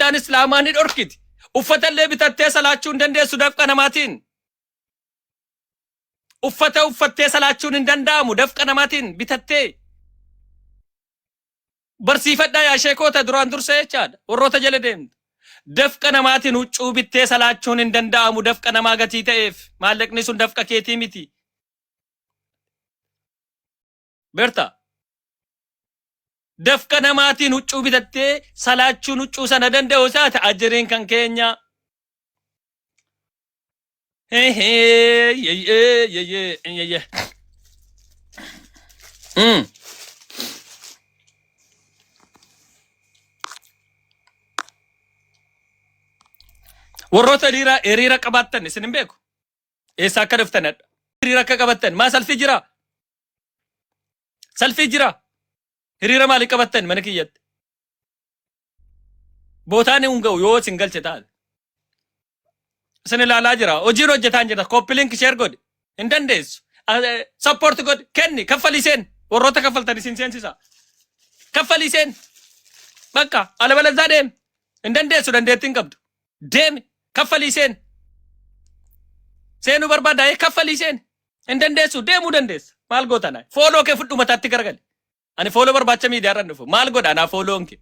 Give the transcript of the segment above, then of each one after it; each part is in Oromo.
Amantaan Islaamaa ni dhorkiti. Uffata illee bitattee salaachuu hin dandeessu dafqa namaatiin. Uffata uffattee salaachuun hin danda'amu dafqa namaatiin bitattee. Barsiifadhaa yaa sheekoota duraan dursa jechaadha. Warroota jala deemtu. Dafqa namaatiin huccuu bittee salaachuun hin danda'amu dafqa namaa gatii ta'eef. Maallaqni sun dafqa keetii miti. Berta. Dafqa namaatiin huccuu bitattee salaachuun huccuu sana danda'u isaati ajiriin kan keenya. Hee hee yee yee yee yee yee. Warroota hiriira hiriira qabaattan isin hin beeku. Eessa akka dhuftan hadha. Hiriira akka qabattan maa salfii jira? Salfii jira. Hiriira maalii qabattan mana kiyyatti? Bootaan hin ga'u yoo isin galche taate. Isin ilaalaa jira. Hojiin hojjetaan jira. Copy link share godhi. Hin dandeessu. Support godhi. Kenni. Kaffalii seen. Warroota kaffaltan isin seensisa. Kaffalii seen. Bakka alabalazaa deemi. Hin dandeessu dandeettii hin qabdu. Deemi. Kaffalii seen. Seenuu barbaaddaa kaffalii seen. Hin dandeessu deemuu dandeessa. Maal goota naa? Follow kee fudhu mataatti garagali. Ani follow barbaacha miidiyaa irra hin dhufu. Maal godha anaa follown kee?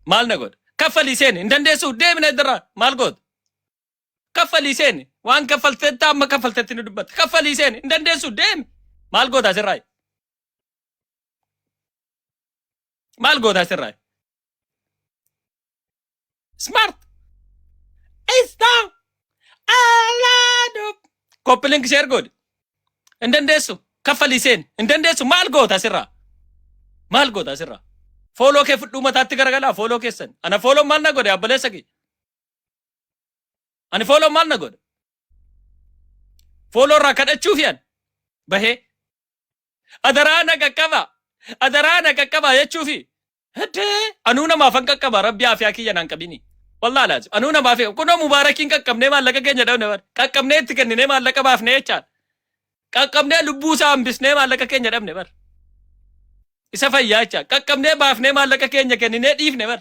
Maal na godha? Kaffalii seeni. Hin dandeessu deemi na irraa. Maal goota? Kaffalii seeni. Waan kaffaltetti amma kaffaltetti ni dubbatta. Kaffalii seeni. Hin dandeessu deemi. Maal goota asirraa? Maal goota asirraa? Smart. Ista. Alaado. Copy link share godhi. Hin dandeessu. Kaffalii seeni. Hin dandeessu. Maal goota asirraa? Maal goota asirraa? Follow kee fudhuu mataatti garagalaa follow keessan. Ana follow maal na godhe abboleessa kiyya? Ani follow maal na godhe? Follow irraa kadhachuuf yan bahee. Adaraa na qaqqaba. Adaraa na qaqqaba jechuufi. Heddee anuu namaaf han qaqqaba rabbi aafiyaa kiyya naan qabini. Wallaahi laazim anuu namaaf kunoo mubaarakiin qaqqabnee maallaqa keenya dhabne bar qaqqabnee itti kenninee maallaqa baafnee jechaadha. Qaqqabnee lubbuu isaa hambisnee maallaqa keenya dhabne bar. Isa fayyaa jecha qaqqabnee baafnee maallaqa keenya kenninee dhiifne bar.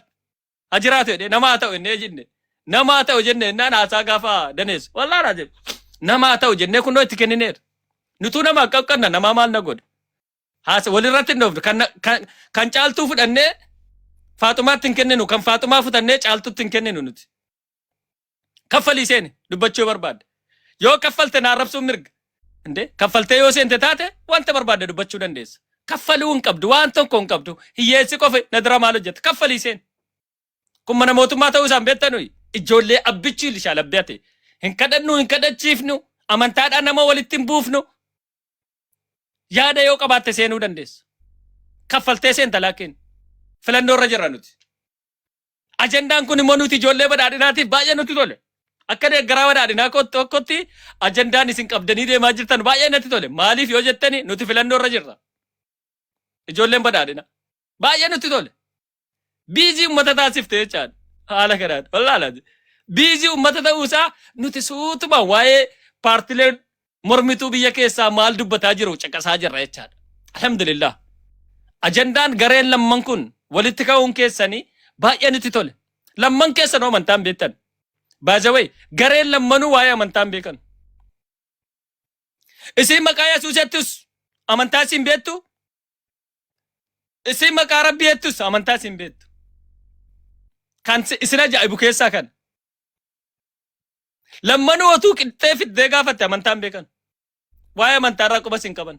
Ha jiraatu jedhee namaa ta'u jennee jenne. Namaa ta'u jenne jennaan haasaa gaafa daneessu. Wallaahi laazim namaa ta'u jennee kunoo itti kennineera. Nutuu namaa qaqqabna namaa maal na godhe. Haasa walirratti hin dhoofnu. Kan, kan, kan caaltuu fudhannee Faaxumaatti hin kenninu. Kan Faaxumaa fudhannee caaltutti hin kenninu nuti. Kaffalii seeni dubbachuu yoo barbaadde. Yoo kaffalte na arrabsuun mirga. Inde kaffaltee yoo seente taate wanta barbaadde dubbachuu dandeessa. Kaffaluu hin qabdu waan tokko hin qabdu. Hiyyeessi qofa na dura maal hojjeta? Kaffalii seeni. Kun mana mootummaa ta'uu isaan beektanuyi. Ijoollee abbichuu ilishaa labbeate. Hin kadhannu hin kadhachiifnu. Amantaadhaan nama walitti hin buufnu. Yaada yoo qabaatte seenuu dandeessa. Kaffaltee seenta laakiin. Filannoo irra jirra nuti. Ajandaan kun immoo nuti ijoollee badhaadhinaatiif baay'ee nutti tole. Akka deeggaraa badhaadhinaa tokkotti ajandaan isin qabdanii deemaa jirtan baay'ee natti tole. Maaliif yoo jettani nuti filannoo irra jirra. Ijoolleen badhaadhina. Baay'ee nutti tole. Busy uummata taasifte jechaadha. Haala kanaan. Wallaahi. Busy uummata ta'uusaa nuti suutuma waa'ee paartileen mormituu biyya keessaa maal dubbataa jiru caqasaa jirra jechaadha. Alhamdulillah. Ajandaan gareen lamman kun walitti ka'uun keessanii baay'ee nutti tole. Lamman keessanuu amantaan beektan. By the way, gareen lammanuu waa'ee amantaan beekan. Isin maqaa Yesuus jettus amantaa isin beektu. Isin maqaa Rabbii jettus amantaa isin beektu. Kan isin ajaa'ibu keessaa kana. Lammanuu otuu qixxee fiddee gaafatte amantaan beekan. Waa'ee amantaa irraa qubas hin qaban.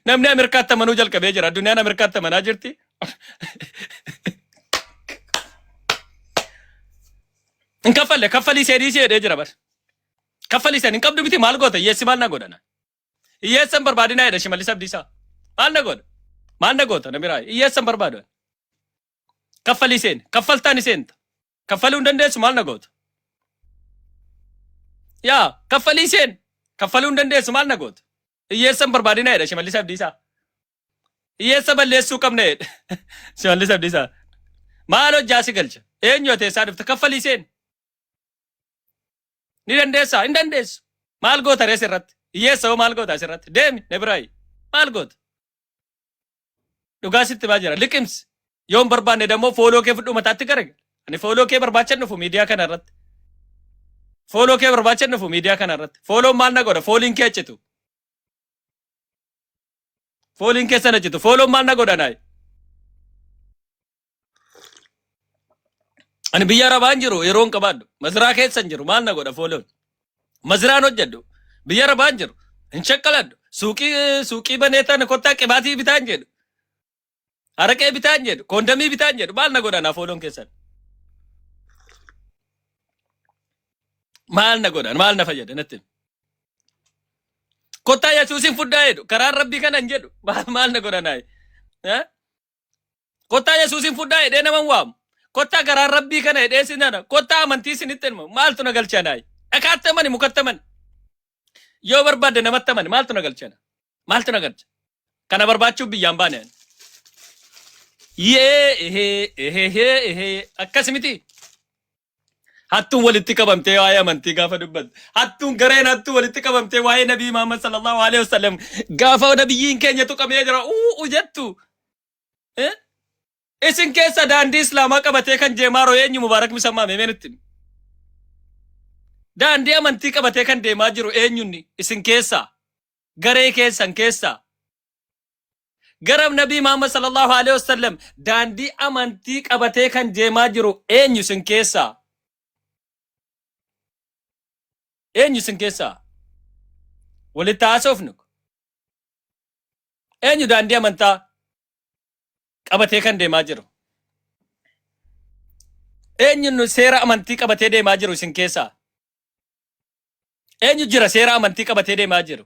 Namni Ameerikaatti amanuu jalqabee jira. Addunyaan Ameerikaatti amanaa jirti. Hin kaffalle kaffalii seenii si jedhee jira bar. Kaffalii seen hin qabdu miti maal goota hiyyeessi maal na godhana. Hiyyeessa hin barbaadinaa jedha Shimallis Abdiisaa. Maal na godha? Maal na goota na biraa? Hiyyeessa hin barbaadu. Kaffalii seeni. Kaffaltaa ni seenta. Kaffaluu hin dandeessu maal na goota? Yaa kaffalii seen. Kaffaluu hin dandeessu maal na goota? Hiyyeessa hin barbaadinaa jedha Shimallis Abdiisaa. Hiyyeessa balleessuu qabna jedha Shimallis Abdiisaa. Maal hojjaa si galcha? Eenyu ati eessaa dhufte? Kaffalii seen. Ni dandeessaa? Hin dandeessu. Maal goota ree sirratti? Hiyyeessa hoo maal goota asirratti? Deemi na biraayi. Maal goota? Dhugaa sitti baa jira. Liqimsi. Yoo hin barbaanne dammoo follow kee fudhu mataatti garagali. Ani follow kee barbaacha hin dhufu miidiyaa kana irratti. Follow kee barbaacha hin dhufu miidiyaa kana irratti. Follown maal na godha? Fooliin kee achitu. Fooliin keessan achitu. Follown maal na godha naayi? Ani biyya Arabaa hin jiru yeroo hin qabaadhu. Maziraa keessa hin jiru maal na godha follown? Maziraan hojjedhu. Biyya Arabaa hin jiru. Hin shaqqaladhu. Suuqii suuqii banee tana kottaa qibaatii bitaa hin jedhu. Araqee bitaa hin jedhu. Koondamii bitaa hin jedhu. Maal na godha naa follown keessan? Maal na godhan? Maal na fayyada natti himi. Kottaa Yesuusin fudhaa jedhu. Karaan Rabbii kana hin jedhu. Maal maal na godha naayi? Eh? Kottaa Yesuusin fudhaa jedhee nama hin waamu. Kottaa karaan Rabbii kana jedhee sin nana. Kottaa amantii isinitti himu. Maaltu na galcha naayi? Dhakaatti amani mukatti amani. Yoo barbaadde namatti amani. Maaltu na galcha? Maaltu na galcha? Kana barbaachuuf biyyaan baane ani. Yee ehee ehee ehee akkas miti. Hattuun walitti qabamtee waa'ee amantii gaafa dubbattu. Hattuun gareen hattuu walitti qabamtee waa'ee Nabii Muhammad sallallahu alaihi wasallam gaafa nabiyyiin keenya tuqamee jira uu jettu. Eh? Isin keessa daandii Islaamaa qabatee kan deemaa jiru eenyu Mubaarak Misammaa mee nutti himi. Daandii amantii qabatee kan deemaa jiru eenyunni isin keessaa garee keessan keessaa gara Nabii Muhammad sallallahu alaihi wasallam daandii amantii qabatee kan deemaa jiru eenyu isin keessaa? Eenyu isin keessaa? Walitti haasofnu. Eenyu daandii amantaa qabatee kan deemaa jiru? Eenyu nu seera amantii qabatee deemaa jiru isin keessaa? Eenyu jira seera amantii qabatee deemaa jiru?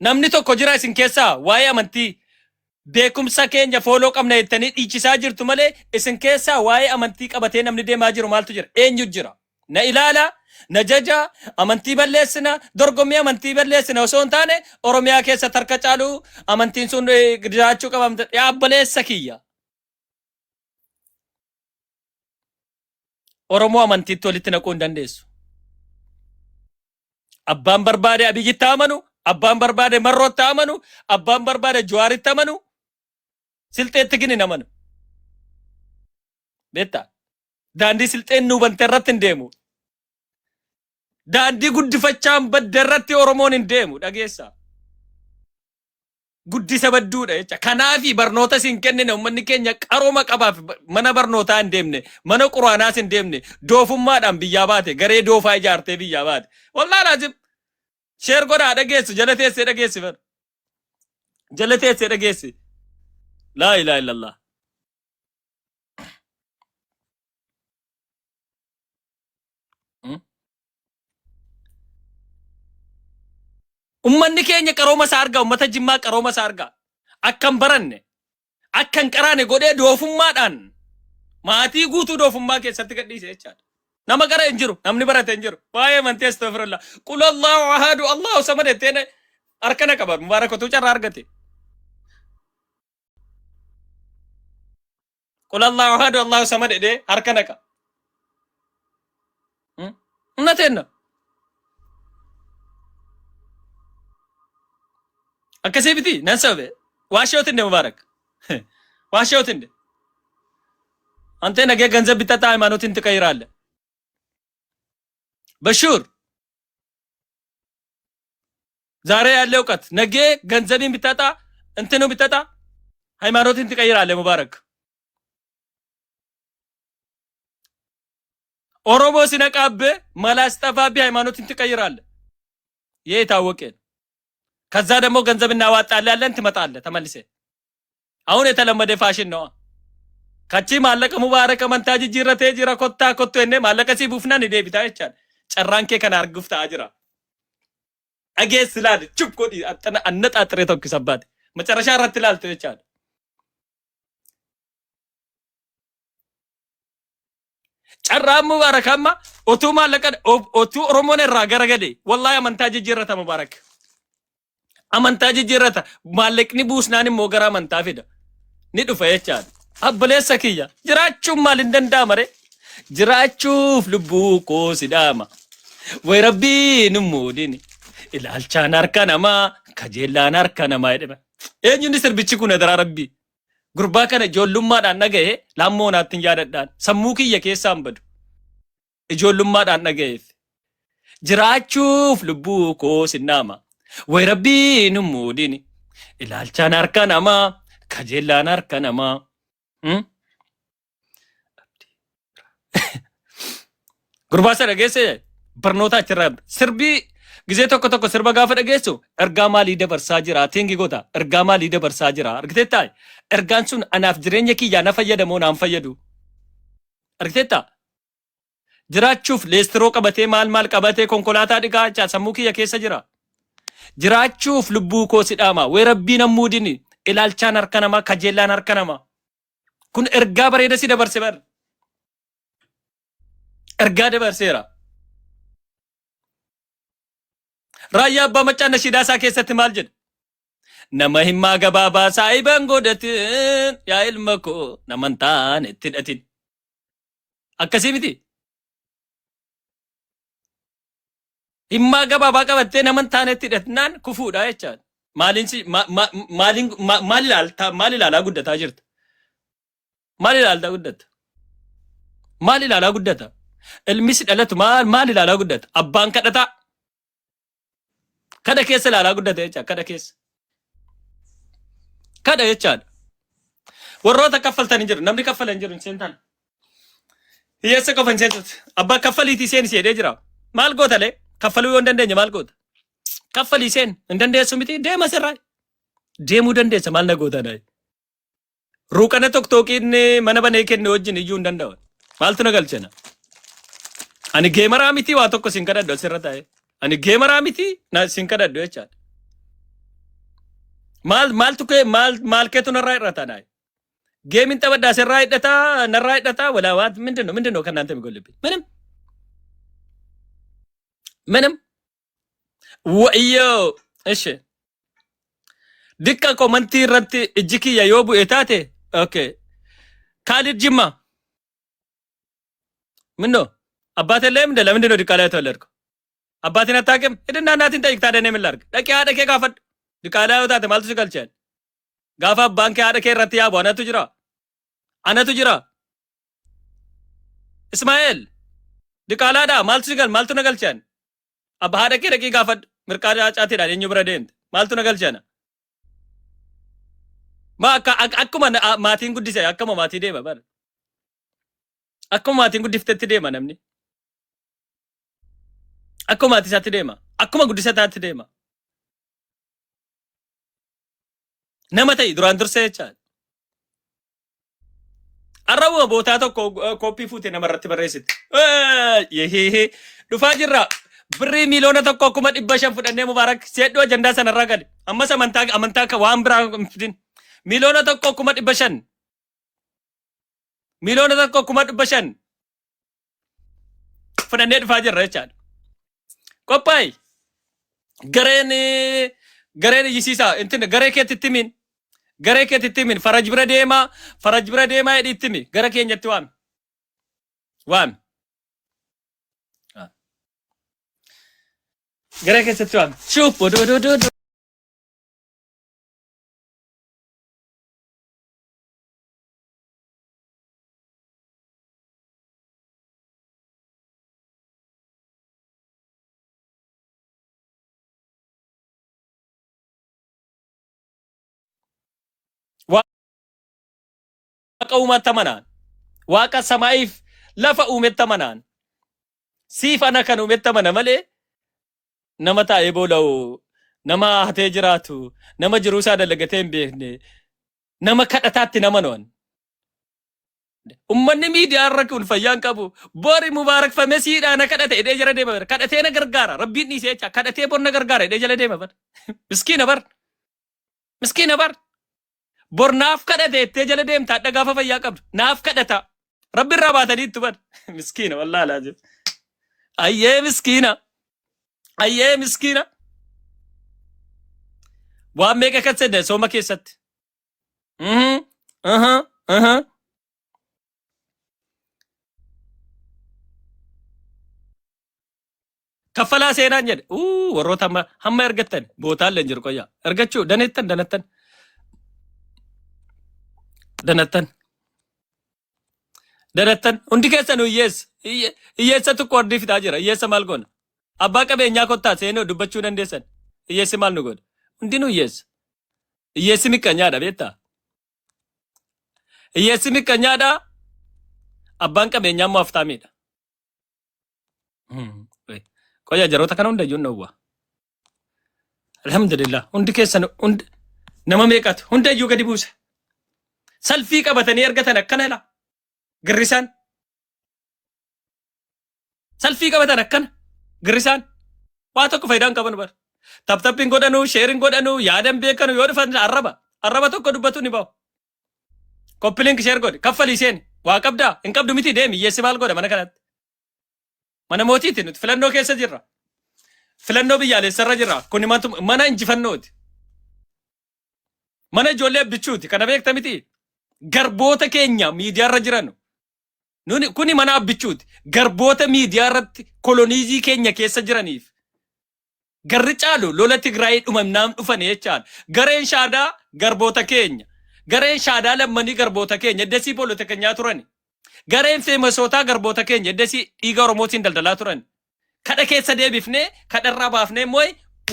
Namni tokko jira isin keessaa waa'ee amantii beekumsa keenya follow qabna jettanii dhiichisaa jirtu malee isin keessaa waa'ee amantii qabatee namni deemaa jiru maaltu jira? Eenyu jira? Na ilaala, na jaja, amantii balleessina, dorgommii amantii balleessina osoo hin taane Oromiyaa keessa tarka caalu amantiin sun jiraachuu qaba. Yaabboleessa kiyya. Oromoo amantiitti walitti naquu hin dandeessu. Abbaan barbaade Abiyyitti haa amanu, abbaan barbaade Marrootti haa amanu, abbaan barbaade Jawaaritti amanu, Silxeetti gin hin amanu. Beektaa? Daandii Silxeen nuu bante irratti hin deemu. Daandii guddifachaan badde irratti Oromoon hin deemu dhageessaa. Guddisa badduudha jecha. Kanaafi barnoota isin kennine uummanni keenya qarooma qabaaf mana barnootaa hin deemne, mana quraanaas hin deemne, doofummaadhaan biyyaa baate, garee doofaa ijaartee biyyaa baate. Wallaahi laazim share godhaa dhageessu, jala teessee dhageessi bar. Jala teessee dhageessi. Laa ilaaha illallah. Ummanni keenya qarooma isaa argaa, ummata Jimmaa qarooma isaa argaa. Akka hin baranne, akka hin qaraane godhee doofummaadhaan maatii guutuu doofummaa keessatti gadhiise jechaadha. Nama qara hin jiru, namni barate hin jiru. Waa'ee amantii astaghfirullah. Qul Allahu ahadu, Allahu samad jettee harka na qaba. Mubaarakotuu carraa argate. Qul Allahu ahadu, Allahu samad jedhee harka naqa. እውነቴን ነው። Akkasii miti nan sobe ዋሸሁት እንደ ሙባረክ ዋሸሁት እንደ አንተ ነገ ገንዘብ ብታጣ ሃይማኖትን ትቀይራለህ። በሹር ዛሬ ያለ እውቀት ነገ ገንዘብን ብታጣ እንትኑ ብታጣ ሃይማኖትን ትቀይራለህ። ሙባረክ ኦሮሞ ሲነቃብህ መላ ሲጠፋብህ ሃይማኖትን ትቀይራለህ። ይሄ የታወቀ ነው። ከዛ ደግሞ ገንዘብ እናዋጣለን ትመጣለህ ተመልሰህ። አሁን የተለመደ ፋሽን ነው። ከቺ maallaqa Mubaarak amantaa jijjiirratee jira kottaa kottu jennee maallaqa sii buufnaan ni deebitaa jechaadha. Carraan kee kana arguuf ta'aa jira. Dhageessi ilaali chub godhi annaxaaxiree tokko sabbaate. መጨረሻ irratti ilaaltu jechaadha. Carraan Mubaarak amma utuu maallaqa utuu Oromoon irraa garagale wallahi amantaa jijjiirrata Mubaarak. Amantaa jijjiirrata maallaqni buusnaan immoo gara amantaa fida. Ni dhufa jechaadha. Abboleessa kiyya jiraachuun maal hin danda'ama ree? Jiraachuuf lubbuu koo si dhaama. Way rabbii nu muudini. Ilaalchaan harka namaa Kajeellaan harka namaa jedhama. Eenyuun sirbichi kun adaraa rabbii? Gurbaa kana ijoollummaadhaan dhaga'e lammoo naatti hin yaadadhaan. Sammuu kiyya keessaa hin badu. Ijoollummaadhaan dhaga'eef. Jiraachuuf lubbuu koo sinnaama. Way rabbiin hin muudini. Ilaalchaan harka namaa. Kajeellaan harka namaa. Hmm? Gurbaa sana dhageesse barnoota achirraa sirbii gizee tokko tokko sirba gaafa dhageessu ergaa maalii dabarsaa jira tingi goota ergaa maalii dabarsaa jira argiteettaa ergaan sun anaaf jireenya kiyyaa na fayyada moo naan fayyadu argiteettaa jiraachuuf leestiroo qabatee maal maal qabatee konkolaataa dhiqaa jechaa sammuu kiyya keessa jira jiraachuuf lubbuu koo si dhaama wee rabbiin ammuudini ilaalchaan harka namaa kajeellaan harka namaa Kun ergaa bareeda si dabarse bar. Ergaa dabarseera. Raayyaa Abbaa Maccaa nashiidaa isaa keessatti maal jedha? Nama himmaa gabaabaa saahiban godhatin yaa ilma koo nama hin taane itti hidhatin. Akkasii miti. Himmaa gabaabaa qabattee nama hin taanetti hidhatnaan kufuudha jechaadha. Maaliin si ma, ma, maaliin ma, maal ilaaltaa maal ilaalaa guddataa jirta? Maal ilaaltaa guddatta? Maal ilaalaa guddata? Ilmi si dhalatu maal maal ilaalaa guddata? Abbaan kadhataa. Kadha keessa ilaalaa guddata jecha kadha keessa. Kadha jechaadha. Warroota kaffaltan hin jiru. Namni kaffala hin jiru hin seentan. Hiyyeessa qofa hin seensutti. Abbaa kaffaliitii seen si jedhee jira. Maal goota lee? Kaffaluu yoo hin dandeenye maal goota? Kaffalii seen hin dandeessu miti deema sirraa. Deemuu dandeessa maal na goota daayi? Ruuqana toktooqiin mana banee kenne wajjin iyyuu hin danda'u. Maaltu na galchana? Ani geemaraa miti waa tokko sin kadhadhu asirra taa'e. Ani geemaraa miti na sin kadhadhu jechaadha. Maal maaltu kee maal maal keetu narraa hir'ata daayi? Geemin taphadhaa sirraa hidhataa narraa hidhataa walaa waan ምንድን ነው ምንድን ነው ከእናንተ የሚጎልብኝ ምንም ምንም ወዮ እሺ Diqqa komantii irratti ijji kiyya yoo bu'e taate okay. Kaalid Jimma ምነው አባት የለህም እንደ ለምንድን ነው ዲቃላ የተወለድከው? አባቴን አታውቅም? ሂድና እናቴን ጠይቅ። ታዲያ እኔ ምን ላድርግ? Dhaqii haadha kee gaafadhu. Diqaalaa yoo taate maaltu si galcheen? Gaafa abbaan kee haadha kee irratti yaabu anatu jira. Anatu jira. Ismaa'eel diqaalaadha maaltu si gal maaltu na galcheen? Abba haadha kee dhaqii gaafadhu. Mirqaa caateedhaan eenyu bira deemte? Maaltu na galchana? Ma akka akkuma maatiin guddise akkuma maatii deema bara. Akkuma maatiin guddiftetti deema namni. Akkuma maatii isaatti deema. Akkuma guddisataatti deema. Nama ta'i duraan dursee jechaadha. Arrabuma bootaa tokko kooppii fuute namarratti barreessite. Yehee dhufaa jirra. Birrii 1,500,000 fudhannee Mubaarak seedhuu ajandaa sanarraa gale. Ammas amantaa amantaa akka waan biraa hin fidin. 1,500,000. 1,500,000 fudhannee dhufaa jirra jechaadha. Qophaa'i. Gareen gareen iyyisiisaa intin garee keetti itti himin. Garee keetti itti himin. Faraj bira deemaa faraj bira deemaa jedhi itti himi. Gara keenyatti waami. Waami. Garee keessatti waami. Shuuf odoo odoo odoo. Waaqa uumaatti amanaan. Waaqa samaa'iif lafa uumetti amanaan. Siif ana kan uumetti amana malee nama taa'ee boola'u, nama hatee jiraatu, nama jiruu isaa dalagatee hin beekne, nama kadhataatti nama no'an. Ummanni miidiyaa irra kun fayyaa hin qabu. Bori Mubaarak famesiidhaa na kadhate jedhee jala deema bar. Kadhatee na gargaara. Rabbiin dhiisee jecha. Kadhatee bor na gargaara jedhee jala deema bar. Miskiina bar. Miskiina bar. Bor naaf kadhate jettee jala deemta hadha gaafa fayyaa qabdu. Naaf kadhata. Rabbi irraa baatanii ittu bar. Miskiina wallaahi laazim. Ayyee miskiina. Ayyee miskiina. Waan meeqa kan sedde sooma keessatti. Mhm. Aha. Aha. Kaffalaa seenaan jedhe. Uu warroota hamma hamma ergattan bootaallee hin jiru qoyyaa. Ergachuu danettan danattan danattan danattan hundi keessan hiyyeessa. Hiyyeessatu qoordii fixaa jira. Hiyyeessa maal goona? Abbaa qabeenyaa kottaa seenuu dubbachuu dandeessan. Hiyyeessi maal nu godha? Hundinuu hiyyeessa. Hiyyeessi miqqanyaadha beektaa? Hiyyeessi miqqanyaadha. Abbaan qabeenyaa immoo haftaamiidha. Qoya jaroota kana hunda iyyuu dhowwa. Alhamdulillah hundi keessan hundi nama meeqatu hunda iyyuu gadi buuse. Salfii qabatanii argatan akkana la girrisaan. Salfii qabatan akkana girrisaan. Waa tokko faayidaa hin qaban bar. Tap tappiin godhanuu, sheeriin godhanuu, yaadan beekanu yoo dhufan arraba. Arraba tokko dubbatu ni bahu. Copy link share godhi. Kaffalii seeni. Waa qabdaa? Hin qabdu miti deemi. Hiyyeessi maal godha mana kanatti? Mana mootiiti nuti filannoo keessa jirra. Filannoo biyyaalessarra jirra. Kuni mana injifannooti. Mana ijoollee abbichuuti. Kana beekta miti? Garboota keenya miidiyaarra jiran. Nuni kuni mana abbichuuti. Garboota miidiyaa irratti koloniizii keenya keessa jiraniif. Garri caalu lola Tigraayii dhumamnaan dhufan jechaadha. Gareen shaadaa garboota keenya. Gareen shaadaa lammanii garboota keenya. Eddasii poolitikanyaa turani. Gareen feemasootaa garboota keenya. Eddasii dhiiga Oromootiin daldalaa turan. Kadha keessa deebifnee kadharraa baafnee immoo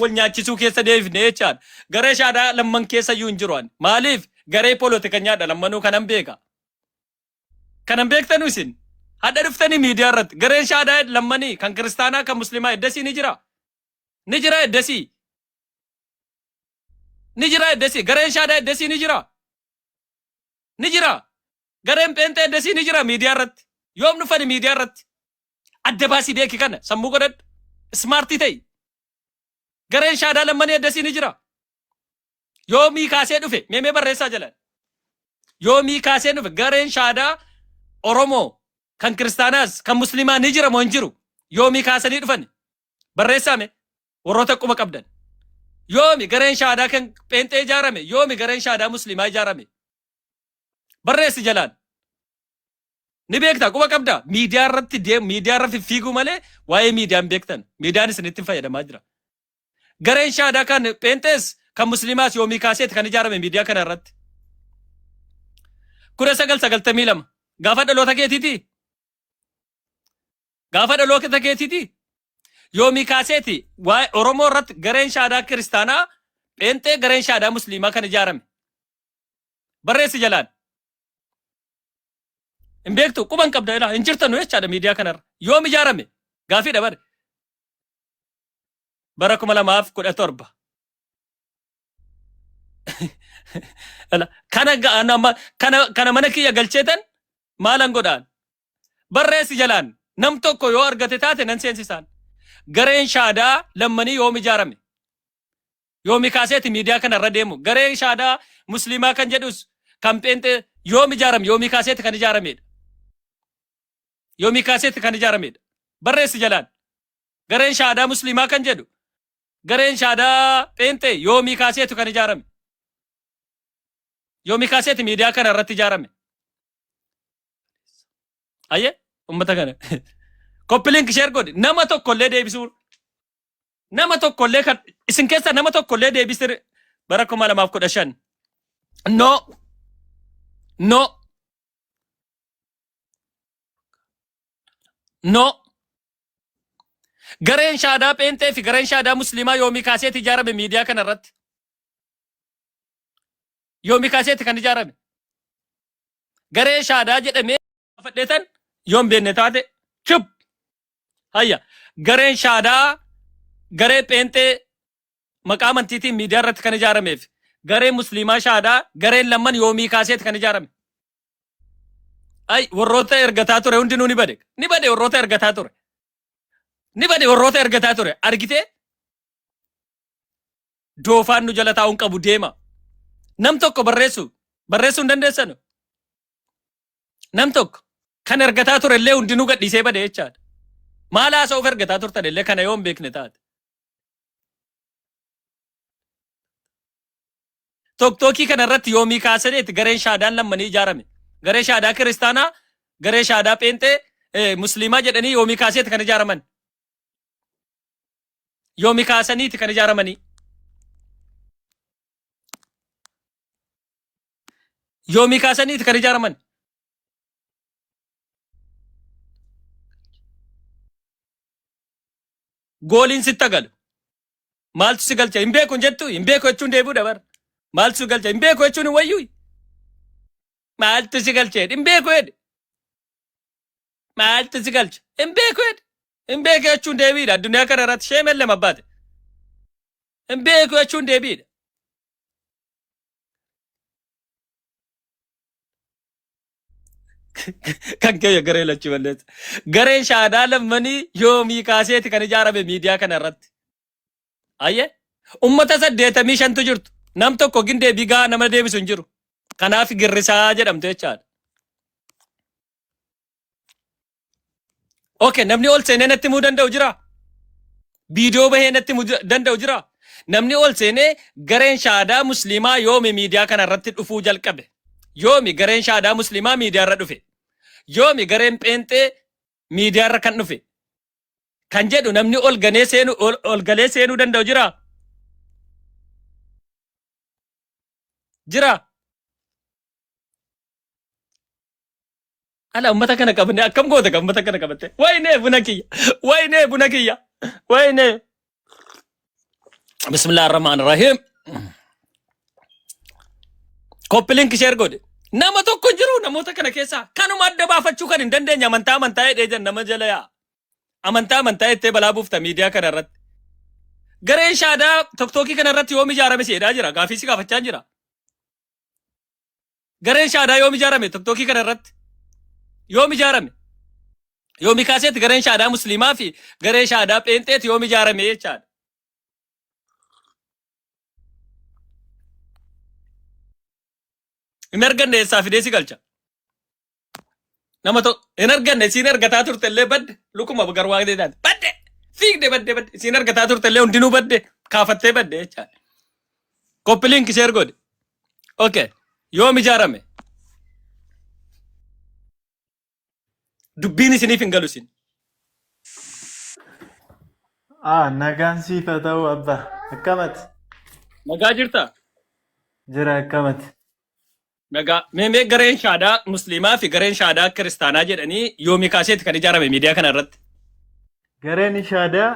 wal nyaachisuu keessa deebifnee jechaadha. Garee shaadaa lamman keessa iyyuu hin jiru ani. Maaliif? Garee poolitikanyaadha lammanuu kanan beeka. Kanan beektanu isin. Hadha dhuftanii miidiyaa irratti gareen shaadaa lammanii kan kiristaanaa kan muslimaa eddasii ni jira. Ni jira eddasii. Ni jira eddasii. Gareen shaadaa eddasii ni jira. Ni jira. Gareen pheenxee eddasii ni jira miidiyaa irratti. Yoom dhufani miidiyaa irratti? Adda baasii beeki kana sammuu godhadhu. Smart ta'i. Gareen shaadaa lammanii eddasii ni jira. Yoomii kaasee dhufe meemee barreessaa jalan. Yoomii kaasee dhufe gareen shaadaa Oromoo kan kiristaanaas kan musliimaa ni jira moo hin jiru? Yoomii kaasanii dhufan barreessaa mee warroota quba qabdan. Yoomi gareen shaadaa kan pheenxee ijaarame? Yoomi gareen shaadaa musliimaa ijaarame? Barreessi jalaan. Ni beektaa quba qabdaa? Miidiyaa irratti deemu miidiyaa irra fiffiiguu malee waa'ee miidiyaa hin beektan. Miidiyaan isinitti fayyadamaa jira. Gareen shaadaa kan pheenxees kan musliimaas yoomii kaaseeti kan ijaarame miidiyaa kana irratti? 1992 gaafa dhaloota keetiiti. Gaafa dhaloota keetiiti. Yoomii kaaseeti waa'ee Oromoo irratti gareen shaadaa kiristaanaa pheenxee gareen shaadaa musliimaa kan ijaarame? Barreessi jalaan. Hin beektu quban qabda ilaa hin jirtanu jechaadha miidiyaa kanarra. Yoom ijaarame? Gaafiidha bare. Bara 2017. Kana kana mana kiyya galcheetan maalan godhaan? Barreessi jalaan nam tokko yoo argate taate nan seensisaan. Gareen shaadaa lammanii yoom ijaarame? Yoomi kaaseeti miidiyaa kana irra deemu? Gareen shaadaa musliimaa kan jedhus kan pheenxee yoom ijaarame? Yoomii kaaseeti kan ijaaramedha? Yoomii kaaseeti kan ijaaramedha? Barreessi jalaan. Gareen shaadaa musliimaa kan jedhu gareen shaadaa pheenxee yoomii kaaseetu kan ijaarame? Yoomii kaaseeti miidiyaa kana irratti ijaarame? Ayyee ummata kana. Copy link share godhi. Nama tokko illee deebisuu nama tokko illee kan isin keessa nama tokko illee deebisee bara 2015. No. No. No. Gareen shaadaa pheenxee fi gareen shaadaa musliimaa yoomii kaaseeti ijaarame miidiyaa kana irratti? Yoomii kaaseeti kan ijaarame? Garee shaadaa jedhamee fadheetan yoon beekne taate chub. Hayya gareen shaadaa garee pheenxee maqaa amantiitiin miidiyaa irratti kan ijaarameef garee musliimaa shaadaa gareen lamman yoomii kaaseeti kan ijaarame? Ay warroota ergataa ture hundinuu ni bade. Ni bade warroota ergataa ture. Ni bade warroota ergataa ture. Argitee? Doofaan nu jala taa'uun qabu deema. Nam tokko barreessu barreessuu hin dandeessanu. Nam tokko kan ergataa ture illee hundinuu gadhiisee bade jechaadha. Maal haasa'uuf ergataa turtan illee kana yoo hin beekne taate. Toktookii kana irratti yoomii kaasaneeti gareen shaadaan lammanii ijaarame? Garee shaadaa kiristaanaa, garee shaadaa pheenxee, musliimaa jedhanii yoomii kaaseeti kan ijaaraman? Yoomi kaasaniiti kan ijaaramanii? Yoomi kaasaniiti kan ijaaraman? Gooliin sitti galu. Maaltu si galcha? Hin beeku hin jettu? Hin beeku jechuun deebi'uu dabar. Maaltu si galcha? Hin beeku jechuun hin wayyuu? Maaltu si galche? Hin beeku jedhe. Maaltu si galcha? Hin beeku jedhe. Hin beeku jechuun deebiidha. Addunyaa kana irratti sheemeen lama baate. Hin beeku jechuun deebiidha. Kan keenya garee lachuu balleessa. Gareen shaadaa lammanii yoomii kaaseeti kan ijaarame miidiyaa kana irratti. Ayyee. Ummata 85tu jirtu. Nam tokko gin deebii gahaa nama deebisu hin jiru. Kanaaf girrisaa jedhamte jechaadha. Okay, namni ol seenee natti himuu danda'u jira? Viidiyoo bahee natti himuu danda'u jira? Namni ol seenee gareen shaadaa musliimaa yoomi miidiyaa kana irratti dhufuu jalqabe? Yoomi gareen shaadaa musliimaa miidiyaa irra dhufe? Yoomi gareen pheenxee miidiyaa irra kan dhufe? Kan jedhu namni ol ganee seenu ol galee seenuu danda'u jira? Jira? Ala ummata kana qabne akkam goota kan ummata kana qabatte. Wayne buna kiyya. Wayne buna kiyya. Wayne. Bismillah ar-Rahman ar-Rahim. Copy link share godhe. Nama tokko hin jiru namoota kana keessaa kanuma adda baafachuu kan hin dandeenye amantaa amantaa jedhee jan nama jala yaa. Amantaa amantaa jettee balaa buufta miidiyaa kana irratti. Gareen shaadaa tiktookii kana irratti yoom ijaarame si jedhaa jira. Gaafii si gaafachaa jira. Gareen shaadaa yoom ijaarame tiktookii kana irratti? Yoom ijaarame? Yoomi kaaseeti gareen shaadaa musliimaa fi garee shaadaa pheenxeeti yoom ijaarame jechaadha. Hin arganne eessaa fidee si galcha. Nama tokko hin arganne isiin argataa turte illee badde lukuma garwaa taate badde fiigde badde badde isiin argataa turte illee hundinuu badde kaafattee badde jechaadha. Copy link share godhi. Okay. Yoom ijaarame? Dubbiin isiniif hin galu isin. Ah, nagaan siif haa ta'u abba. Akkamati? Nagaa jirtaa? Jira akkamati? Nagaa. Mee mee gareen shaadaa musliimaa fi gareen shaadaa kiristaanaa jedhanii yoomii kaaseeti kan ijaarame miidiyaa kana irratti? Gareen shaadaa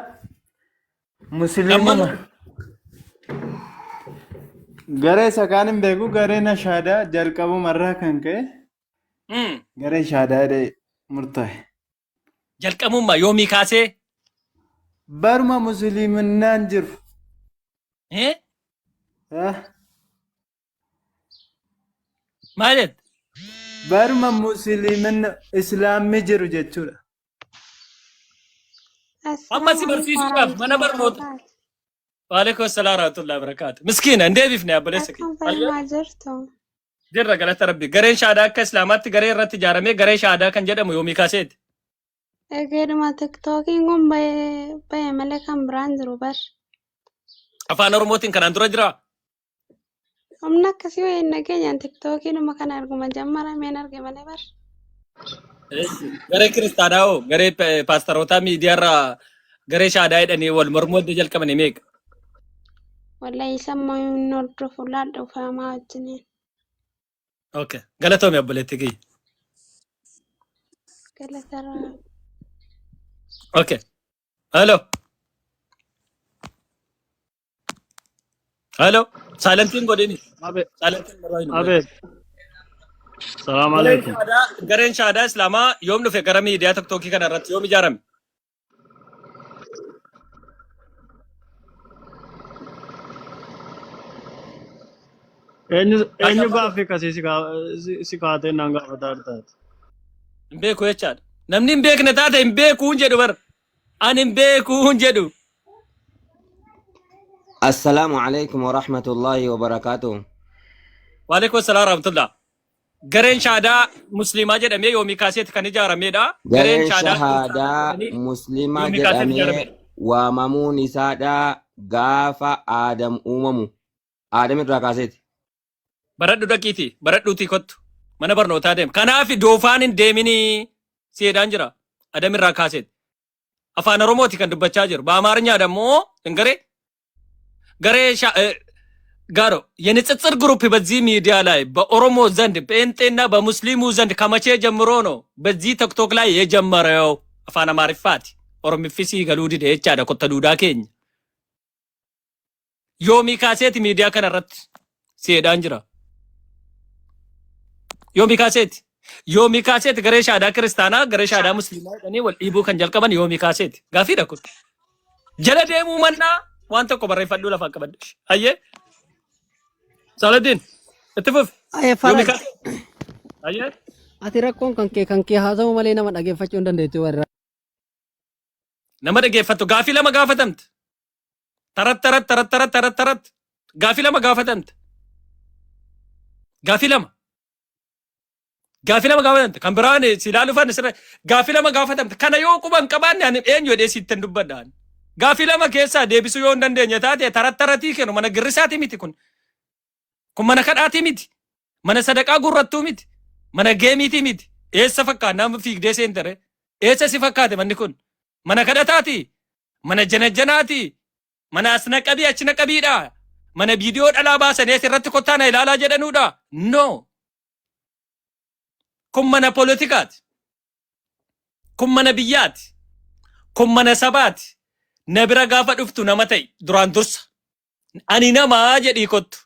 musliimuma. Garee isa kaan hin beeku gareen shaadaa jalqabumarraa kan ka'e garee shaadaa jedhee murtaa'e. Jalqabummaa yoomii kaasee? Baruma musliiminnaan jiru. Eh? Ah, Maal jette? Baruma musliiminna islaamni jiru jechuudha. Amma si Assalaamu alaikum barsiisuudhaaf mana warahmatullahi barnoota. wabarakatuh. Waalaikum salaam warahmatullahi wabarakatuh. Miskiina hin deebifne obboleessa Akkam kiyya. Ayyo. fayyaa jirtu? Jirra galata rabbi. Gareen shaadaa akka islaamaatti garee irratti ijaaramee garee shaadaa kan jedhamu yoomii kaaseeti. Egeedhuma tiktookiin kun bahe bahe malee kan biraan jiru bar. Afaan Oromootiin kanaan dura jiraa? Humna akkasii wayii hin dhageenyaan tiktookiinuma kana arguma jammarameen arge malee bar. Garee kiristaanaa hoo garee paastarootaa miidiyaarraa garee shaadaa jedhanii wal mormuu adda jalqabanii meeqa? Wallahi isa immoo hin hordofu laadha ufaamaa wajjiniin. Okay. Galatoomi obboleetti kiyya. Galatarraa. Okay. Hello. Hello. Silentiin godhini. Abeet. Silentiin irraa hin Abeet. Salaam Gareen alaikum. shaadaa gareen shaadaa Islaamaa yoom dhufe gara miidiyaa tiktookii kana irratti yoom ijaarame? Eenyu eenyu gaaffii akkasii si kaatee naan gaafataa jirtaati? Hin beeku jechaadha. Namni hin beekne taate hin beeku hin jedhu bara. Ani hin beeku hin jedhu. Assalaamu alaikum wa rahmatullahi wa barakaatuh. Waalaikum salaam rahmatullah. Gareen shaadaa musliimaa jedhamee yoomii kaaseeti kan ijaaramedha. Gareen shaadaa shahaadaa jedhanii muslima yoomii kaaseeti jedhamee ijaaramedha. waamamuun isaadha gaafa Aadam uumamu. Aadam irraa kaaseeti. Baradhu dhaqiitii baradhuutii kottu mana barnootaa deem. Kanaaf doofaan hin deeminii si jedhaan jira. Adam irraa kaaseeti. Afaan Oromooti kan dubbachaa jiru. በአማርኛ ደግሞ እንግዲህ garee ጋሮ የንጽጽር group በዚህ ሚዲያ ላይ በኦሮሞ ዘንድ ጴንጤና በሙስሊሙ ዘንድ ከመቼ ጀምሮ ነው በዚህ ቲክቶክ ላይ የጀመረው? Afaan Amaariffaati Oromiffi sii galuu dide jechaadha. Kotta duudaa keenya yoomii kaaseeti miidiyaa kana irratti si'eedhaan jira. Yoomii kaaseeti, yoomii kaaseeti garee shaadaa kiristaanaa, garee shaadaa musliimaa jedhanii wal dhiibuu kan jalqaban yoomii kaaseeti? Gaafiidha kun. Jala deemuu mannaa waan tokko barreeffadhuu lafaan qabadde. Ayyee, Saladin, itti fufi. Ayee yoomii Faraj, kaaseeti? Ayyee. Ati rakkoon kan kee haasa'u malee nama dhageeffachuu hin dandeettu warra. Nama dhageeffattu. Gaafii lama gaafatamte. Tarat tarat tarat tarat tarat tarat gaafii lama gaafatamte. Gaafii lama. Gaafii lama gaafatamte. Kan biraan si ilaaluu faana sirra gaafii lama gaafatamte. Kana yoo quban qabaanne ani eenyu jedhee sitti hin dubbadhaan. Gaafii lama keessaa deebisuu yoo hin dandeenye taate tarat taratii kennu mana girrisaatii miti kun. Kun mana kadhaatii miti. Mana sadaqaa gurrattuu miti. Mana geemiitii miti. Eessa fakkaata nama fiigdee seentere? Eessa si fakkaate manni kun? Mana kadhataati? Mana janajjanaati? Mana as naqabii achi naqabiidha? Mana viidiyoo dhalaa baasanii asirratti kottaa na ilaalaa jedhanuudha? No. Kun mana poolitikaati. Kun mana biyyaati. Kun mana sabaati. Na bira gaafa dhuftu nama ta'i duraan dursa. Ani namaa jedhii kottu.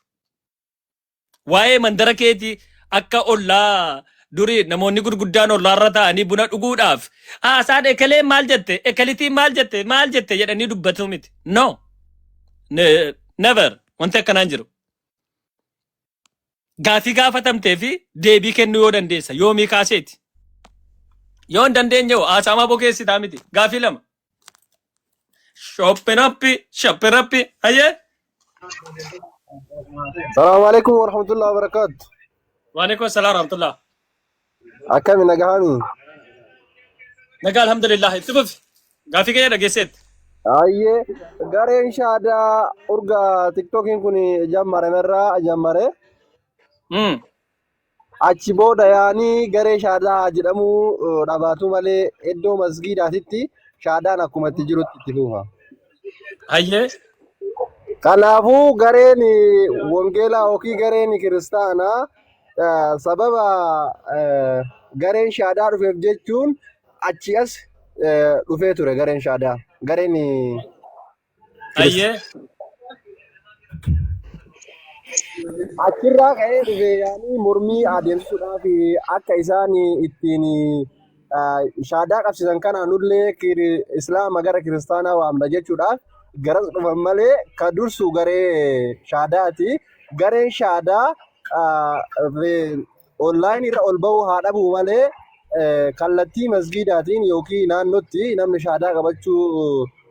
Waa'ee mandara keetii akka ollaa durii namoonni gurguddaan ollaarra ta'anii buna dhuguudhaaf haasaan ekelee maal jette, ekelitiin maal jette, maal jette jedhanii dubbatu miti. No. Never. Wanti akkanaan jiru. Gaafii gaafatamtee fi deebii kennuu yoo dandeessa yoomii kaaseeti. Yoo hin dandeenye hoo haasamaa bokeessitaa miti. Gaafii lama. Shoppinappi shoppinappi hayyee. السلام عليكم ورحمة الله وبركاته. وعليكم السلام ورحمة الله. Akkami, nagahami? Nagaa, alhamdulillah. Itti fufi. Gaafii kee dhageesseet. Ayyee, gareen shaadaa urga tiktookiin kun jammaramerraa jammare achi booda yaanii garee shaadaa jedhamu dhabaatu malee iddoo masgiidaatitti shaadaan akkuma itti jirutti itti fufa. Hayyee. Kanaafuu gareen wangeelaa yookiin gareen kiristaanaa sababa gareen shaadaa dhufeef jechuun achi as dhufee ture gareen shaadaa. Gareen Hayyee. Achirraa ka'ee dhufe yaanii mormii adeemsisuudhaaf akka isaan ittiin shaadaa qabsiisan kana nullee islaama gara kiristaanaa waamna jechuudhaaf garas dhufan malee ka dursu garee shaadaati. Gareen shaadaa online irra ol ba'uu haa dhabuu malee kallattii masgiidaatiin yookiin naannootti namni shaadaa qabachuu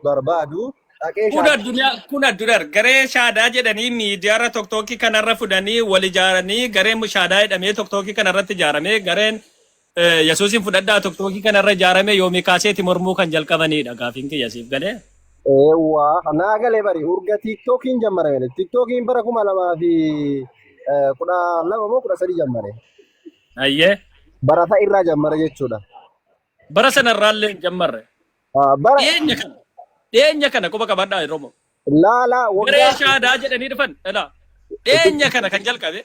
barbaadu dhaqee Kun shaadaa addunyaa kun addunyaa garee shaadaa jedhanii miidiyaarra tokkookii kanarra fudhanii wal ijaaranii gareen shaadaa jedhamee tokkookii kanarratti ijaaramee gareen Yesuusin fudhadhaa tokkookii kanarra ijaaramee yoomii kaaseeti mormuu kan jalqabanidha gaafiin kiyya siif galee. Eewwa, naa galee bari urga tiiktookiin jammarame. Tiiktookiin bara 2012 moo 13 jammare. Ayyee. Barata irraa jammare jechuudha. Bara sanarraallee hin jammarre. Bara Dhiyeenya kana. Dhiyeenya kana quba qabadhaa Oromoo. Laala Garee waggaa shaadaa jedhanii dhufan. Ilaa. Dhiyeenya kana kan jalqabe.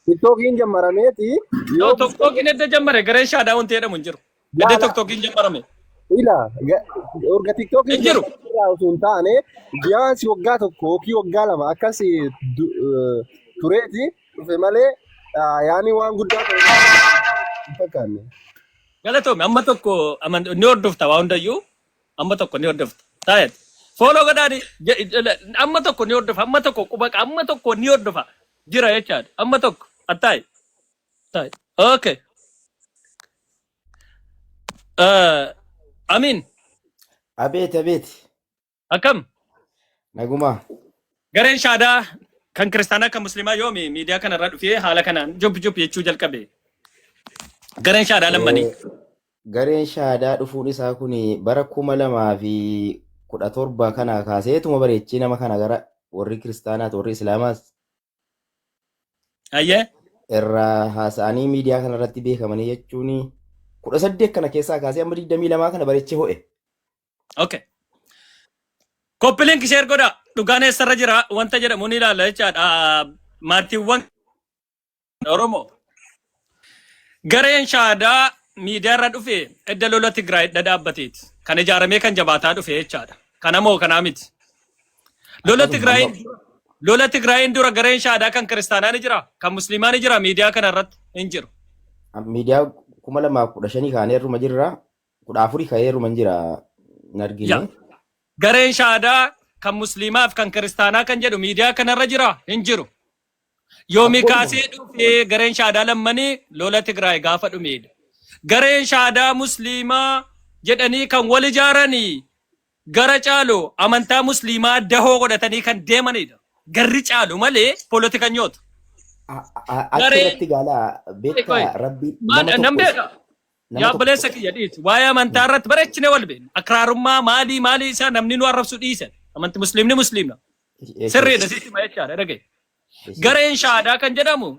Tiiktookiin jammarameeti Yoo yoo tokkookiin edda jammare garee shaadaa wanti jedhamu hin jiru. Edda laala tokkookiin jammarame. Ila urga tiiktookiin Hin jiru. jammarame irraa osoo hin taane biyaansi waggaa 1 yookiin waggaa 2 akkas tureeti dhufe malee yaani waan guddaa ta'e hin fakkaanne. Galatoome, amma tokko ni hordofta, waa hundayyuu amma tokko ni hordofta. Taayet. Follow godhaani amma tokko ni hordofa, amma tokko quba, amma tokko ni hordofa jira jechaadha. Amma tokko attaayi. Taayi. Okay. Amiin. Abeet, abeet. Akkam? Naguma. Gareen shaadaa kan kiristaanaa kan musliimaa yoomi miidiyaa kanarra dhufee haala kanaan jub jub jechuu jalqabe? Gareen shaadaa lammanii. Gareen shaadaa dhufuun isaa kun bara 2017 kana kaaseetuma bareechee nama kana gara warri kiristaanaat warri islaamaas irraa haasa'anii miidiyaa kana irratti beekamanii jechuun 18 kana keessaa kaasee amma 22 kana bareechee ho'e. Okay. Copy link, share godha. Dhugaan eessarra jira wanta jedhamu ni ilaalla jechaadha. Maatiiwwan Oromoo. Gareen shaadaa miidiyaarra dhufe edda lola Tigraay dhaabbateeti. Kan ijaaramee kan jabaataa dhufe jechaadha. Kana moo kanaa miti? Lola Akkasuma Tigraayin amma lola Tigraayin dura gareen shaadaa kan kiristaanaa ni jira, kan musliimaa ni jira, miidiyaa kana irratti hin jiru. Miidiyaa 2015 kaanee irruma jirra. 14 ka'ee irruma hin jira hin argine. Gareen shaadaa kan musliimaaf kan kiristaanaa kan jedhu miidiyaa kanarra jira hin jiru. Yoomii Abboon kaasee dhufee gareen shaadaa lammanii lola Tigraay gaafa dhumeedha. Gareen shaadaa musliimaa jedhanii kan wal ijaaranii gara caalu amantaa musliimaa dahoo godhatanii kan deemanidha. Garri caalu malee poolitikanyoota. Achi Gareen irratti gaalaa beektaa rabbi nama Nan tokko beeka. Nama Yaa tokko obboleessa kiyya, dhiisi. Waa'ee amantaa irratti bareechine wal beekna. Akraarummaa maalii maalii isaa namni nu arrabsu dhiisan. Amanti musliimni musliimna. Sirriidha, sitti hima jechaadha, dhagaye. Gareen shaadaa kan jedhamu,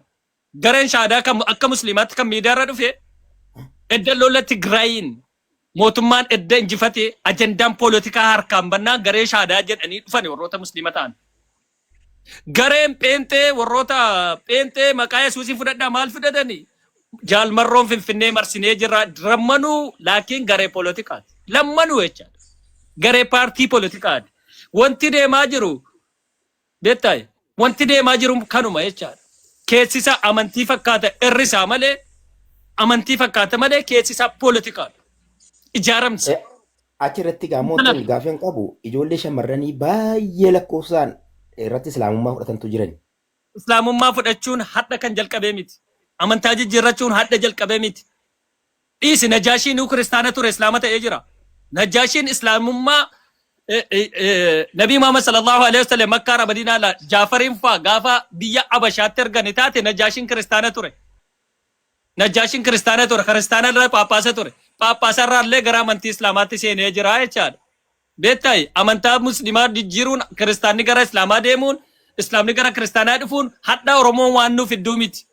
gareen shaadaa kan akka musliimaatti kan miidiyaarra dhufe edda lola Tigraayin mootummaan edda injifatee ajandaan poolitikaa harkaan bannaan garee shaadaa jedhanii dhufan warroota musliima ta'an. Gareen pheenxee, warroota pheenxee maqaa Yesuusii fudhadhaa maal fudhatanii jaalmarroon Finfinnee marsinee jirra lammanuu, laakiin garee poolitikaati. Lammanuu jechaadha. Garee paartii poolitikaati. Wanti deemaa jiru beektaa, wanti deemaa jiru kanuma jechaadha. Keessi isaa amantii fakkaata, irri isaa malee amantii fakkaata malee keessi isaa poolitikaadha. Ijaaramsa. Achi irratti gaammoon gaafii hin qabu, ijoollee shamarranii baay'ee lakkoofsaan irratti islaamummaa fudhatantu jiran. Islaamummaa fudhachuun hadha kan jalqabee miti. Amantaa jijjiirrachuun hadha jalqabee miti. Dhiisi, Najaashiin kiristaana ture, islaama ta'ee jira. Najaashiin islaamummaa Nabii Muhammad sallallahu alaihi wasallam Makkaa Madiinaa la Jaafariin faa gaafa biyya Abashaatti ergani taate Najaashiin kiristaana ture. Najaashiin kiristaana ture. Kiristaana irra Phaaphaasa ture. Phaaphaasa irraa illee gara amantii islaamaatti seenee jira jechaadha. Beektaa, amantaa musliimaa jijjiiruun, kiristaanni gara islaamaa deemuun, islaamni gara kiristaanaa dhufuun hadha Oromoon waan nuuf idduu miti.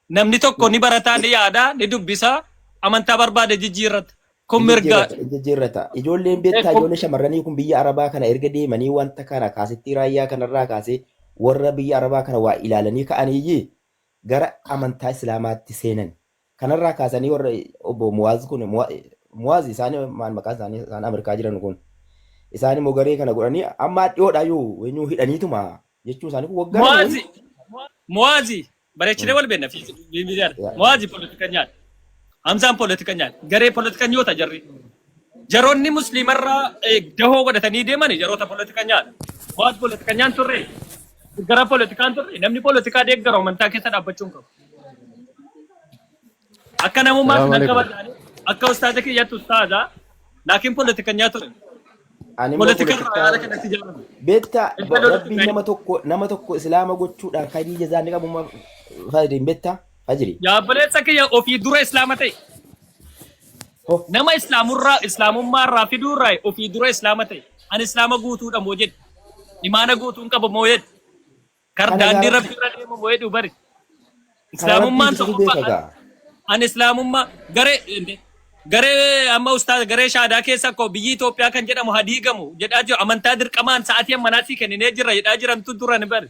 Namni tokko ni barataa, ni yaadaa, ni dubbisaa, amantaa barbaade jijjiirrata. Kun mirga. Jijjiirrata. Ijoolleen beektaa, ijoollee shamarranii kun biyya Arabaa kana erga deemanii wanta kana kaasittii raayyaa kanarraa kaasee warra biyya Arabaa kana waa ilaalanii ka'aniyyii gara amantaa islaamaatti seenan. Kanarraa kaasanii warra obbo Muwaaz kun, Muwaaz isaanii maal maqaan isaanii, isaan Ameerikaa jiran kun, isaan immoo garee kana godhanii amma dhiyoodhaayyuu eenyu hidhaniituma jechuun isaanii kun waggaa 2 Muwaazi. Muwaazi. Bareechinee wal beekna. Muwaazi poolitikanyaadha. Hamzaan poolitikanyaadha. Garee poolitikanyoota jarri. Jaroonni musliimarraa dahoo godhatanii deeman jaroota poolitikanyaadha. Muwaaz poolitikanyaan turre. Gara poolitikaan turre, namni poolitikaa deeggaru amantaa keessa dhaabbachuu hin qabu. Akka namummaatti Salaamu nan alaikum. kabajaan, akka ustaaza kiyyaatti ustaaza, laakiin poolitikanyaa ture. Ani immoo Poolitika irraa poolitikaa yaada kanatti ijaarame. beektaa Edda lola rabbiin Tigraay. nama tokko islaama gochuudhaan khayrii jazaa inni qabu fajri beektaa fajri. Yaa obboleessa kiyya, ofii dura islaama ta'e. Ho Nama islaamurraa islaamummaarraa fiduurraa ofii dura islaama ta'e. Ani islaama guutuudha moo jedhe. Imaana guutuun qaba moo jedhe. Kar Kana daandii gaa rabbi irra deemu moo jedhu bari. Kana Islaamummaan rabbiin isatu tokkoffaa beeka gaa. Ani islaamummaa garee amma ustaaz garee shaadaa keessa koo biyyi Itoophiyaa kan jedhamu hadiigamu jedhaa jiru, amantaa dirqamaan sa'aatii ammanaa sii kenninee jirra jedhaa jirantu dura ni bari.